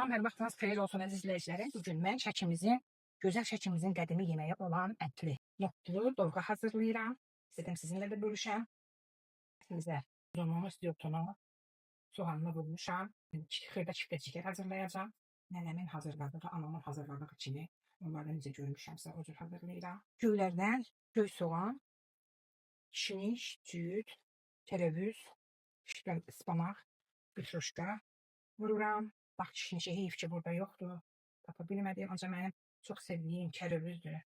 Salam, hər vaxtınız xeyir olsun əziz izləyicilərim. Bu gün mən Şəkimizin, gözəl Şəkimizin qədimi yeməyi olan ətli, nohudlu dovğa hazırlayıram. İstədim sizinlə də bölüşəm. Ətimizə uzunluğunu, istiotunu, soğanını vurmuşam. Xırda kiftəciklər hazırlayacağam. Nənəmin hazırladığı, anamın hazırladığı kimi onları necə görmüşəmsə o cür hazırlayıram. Göylərdən göy soğan, kişniş, cüt, tərəvüz, ıspanaq, pütruşka vururam. Bax, kişnişi heyf ki, burada yoxdur. Tapa bilmədim, ancaq mənim çox sevdiyim tərəvüzdür.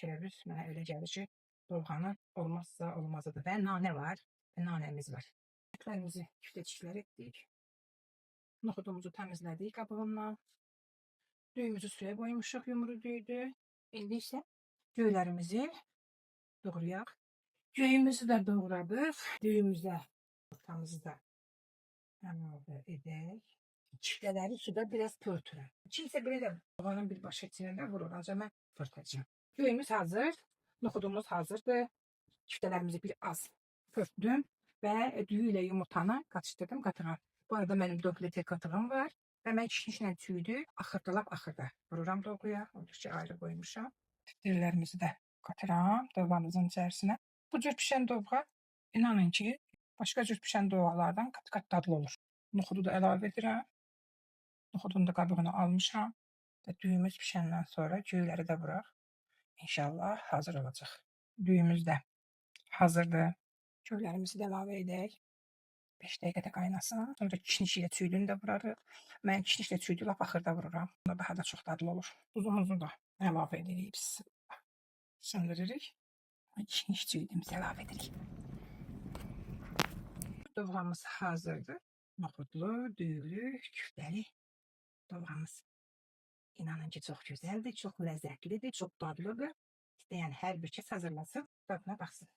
Tərəvüz mənə elə gəlir ki, dovğanın olmazsa olmazıdır. Və nanə var, və nanəmiz var. Ətlərimizi küftəciklər etdik. Noxudumuzu təmizlədik qabığından. Düyümüzü suya qoymuşuq, yumru düydü. İndi isə göylərimizi doğrayaq. Göyümüzü də doğradıq. Düyümüzə, ortamızı da əlavə edək. Kiftələri suda biraz pörtürəm. Kimsə belə də dovğanın birbaşa içinə də vurur, ancaq mən pörtəcəm. Göyümüz hazır, noxudumuz hazırdır. Kiftələrimizi bir az pörtdüm və düyü ilə yumurtanı qatışdırdım qatığa. Bu arada mənim 4 litr qatığım var və mən kişnişlə tüyüdü axırda, lap axırda vururam dovğaya. Odur ki, ayrı qoymuşam. Tiftillərimizi də qatıram dovğamızın içərisinə. Bu cür pişən dovğa, inanın ki, başqa cür pişən dovğalardan qat-qat dadlı olur. Noxudu da əlavə edirəm. Noxudun da qabığını almışam və düyümüz pişəndən sonra göyləri də vuraq. İnşallah hazır olacaq. Düyümüz də hazırdır. Göylərimizi də əlavə edək. 5 dəqiqə də qaynasın. Sonra kişniş ilə tüyünü də vurarıq. Mən kişnişlə tüyü lap axırda vururam. Bunda daha da çox dadlı olur. Duzumuzu da əlavə edirik. Söndürürük. Kişniş tüyümüzü əlavə edirik. Dovğamız hazırdır. Noxudlu, düyülü, küftəli dovğamız. İnanın ki, çox gözəldir, çox ləzzətlidir, çox dadlıdır. İstəyən hər bir kəs hazırlasın, dadına baxsın.